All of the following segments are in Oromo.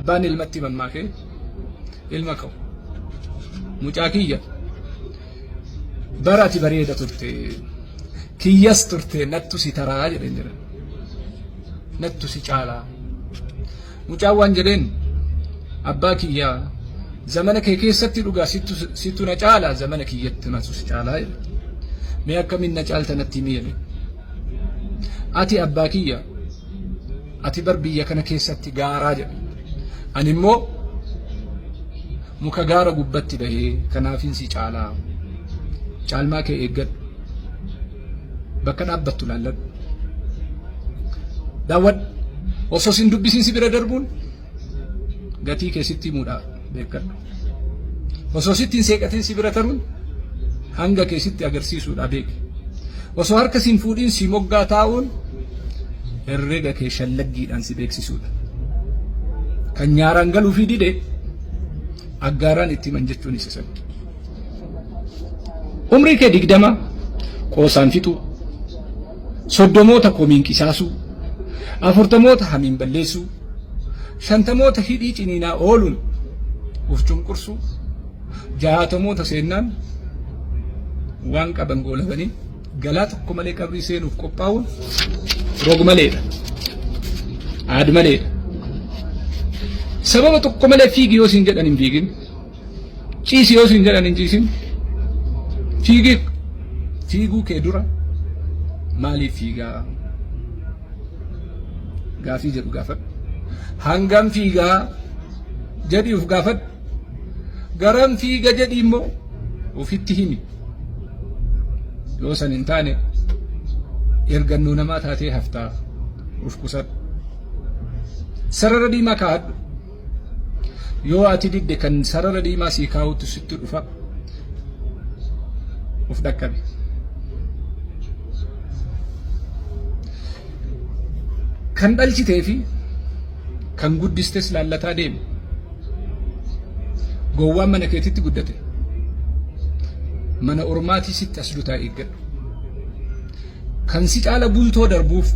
Abbaan ilmatti mammaakee ilma ka'u. Mucaa kiyya bara ati bareeda turte kiyyas turte nattu si taraa jedheen jedhan. Nattu si caalaa. Mucaan waan jedheen abbaa kiyyaa zamana kee keessatti dhugaa sittu na caalaa zamana kiyyatti nattu si caalaa jedhe. Mee akkamiin na caalta natti himi jedhe. Ati abbaa kiyya ati bar biyya kana keessatti gaaraa jedhe. Ani immoo muka gaara gubbatti bahee kanaafin si caalaa. Caalmaa kee eeggadhu. Bakka dhaabbattu laalladhu. Daawwadhu. Osoo sin dubbisiin si bira darbuun gatii kee sitti himuudha beekadhu. Osoo sitti hin seeqatiin si bira taruun hanga kee sitti agarsiisuudha beeki. Osoo harka siin fuudhiin si moggaa taa'uun herrega kee shallaggiidhaan si beeksisuudha. Kan nyaaraan galuu fi dide aggaaraan itti himan jechuun isa sani. Umrii kee 20 qoosaan fixuu, soddomoota komiin qisaasuu, afurtamoota hamiin balleessuu, shantamoota hidhii ciniinaa ooluun uf cunqursuu, jaatamoota seennaan waan qaban goolabanii galaa tokko malee qabrii seenuuf qophaa'uun rog maleedha. Aad maleedha. Sababa tokko malee fiigi yoo siin jedhan hin fiigin. Ciisi yoo siin jedhan hin ciisin. Fiigi fiiguu kee dura maaliif fiigaa? Gaafii jedhu gaafadhu. Hangam fiigaa jedhii of gaafadhu. Garam fiiga jedhii immoo ofitti himi. Yoo san hin taane ergannoo namaa taatee haftaa of qusadhu. Sarara diimaa kaa'adhu. Yoo ati didde kan sarara diimaa sii kaa'utu sitti dhufa. Of dhaqqabi. Kan dhalchitee fi kan guddistes laallataa deemi. Gowwaan mana keetitti guddate. Mana ormaatii sitti as dutaa eeggadhu. Kan si caala bultoo darbuuf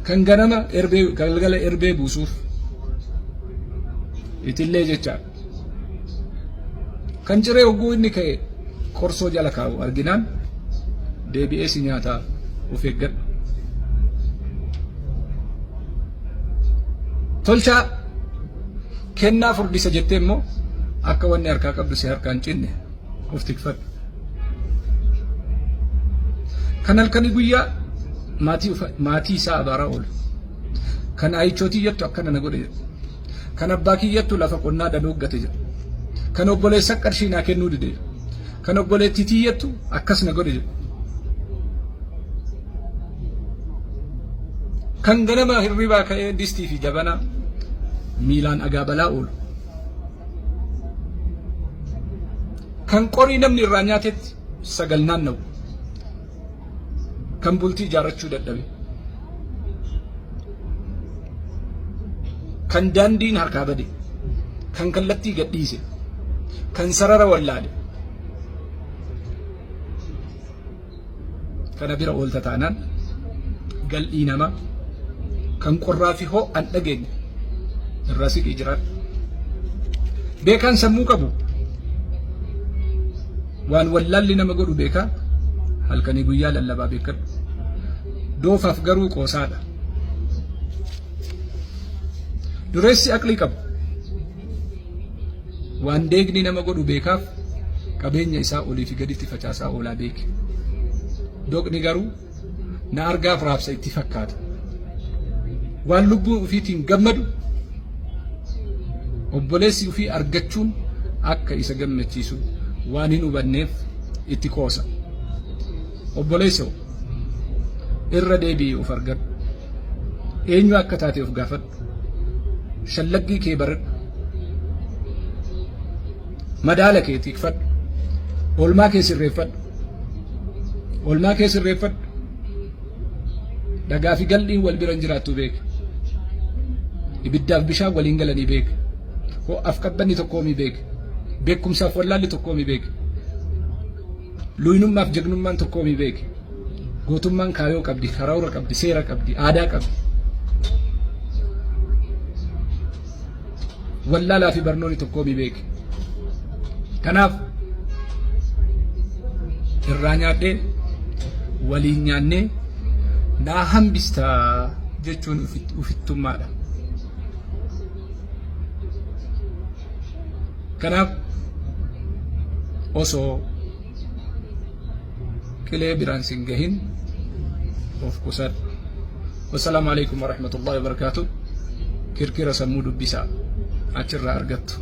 kan ganama erbee galgala erbee buusuuf itillee jecha kan ciree hogguu inni ka'e qorsoo jala kaa'u arginaan deebi'ee si nyaataa of eeggadhu. Tolchaa kennaa furdisa jettee immoo akka wanni harkaa qabdu si harkaan cinne of tikfadhu. Kan halkanii guyyaa maatii isaa abaaraa oolu. Kan ayichoo tiyyattu akkana na godhe jedhu. Kan abbaa kiyyattu lafa qonnaa danooggate jedhu. Kan obboleessa qarshii naa kennuu dide jedhu. Kan obboleettii tiyyattu akkas na godhe jedhu. Kan ganama hirribaa ka'ee distii fi jabanaa miilaan agaabalaa oolu. Kan qorii namni irraa nyaatetti sagal naanna'u. Kan bultii ijaarrachuu dadhabe. Kan daandiin harkaa bade. Kan kallattii gadhiise. Kan sarara wallaale. Kana bira oolta taanaan gal'ii namaa kan qorraa fi ho'an dhageenye irraa siqii jiraadhu. Beekaan sammuu qabu waan wallaalli nama godhu beekaa halkanii guyyaa lallabaa beekadhu. Doofaaf garuu qoosaadha. Dureessi aqlii qabu Waan deegni nama godhu beekaaf qabeenya isaa olii fi gaditti facaasaa oolaa beeki. Doqni garuu na argaaf raabsa itti fakkaata. Waan lubbuu ofiitiin gammadu obboleessi ofii argachuun akka isa gammachiisu waan hin hubanneef itti qoosa. Obboleessoo irra deebi'i of argadhu. Eenyu akka taate of gaafadhu. Shallaggii kee baradhu. Madaala kee tiikfadhu. Oolmaa kee sirreeffadhu. Oolmaa kee sirreeffadhu. Dhagaa fi gal'iin wal bira hin jiraattu beeki. Ibiddaaf bishaan waliin galanii beeki. Ho'aaf qabbanni tokkoomii beeki. Beekumsaaf wallaalli tokkoomii beeki. Luynummaaf jagnummaan tokkoomii beeki. Gootummaan kaayoo qabdi, karoora qabdi, seera qabdi, aadaa qabdi. Wallaalaa fi barnoonni tokkoo mi beeki. Kanaaf irraa nyaadhee waliin nyaannee naa hambistaa jechuun ufittummaadha. Kanaaf osoo qilee biraan sin gahin of qusadhu. Wassalaamu alaikum warahmatullahi wabarakaatuh. Kirkira sammuu dubbisaa achirraa argattu.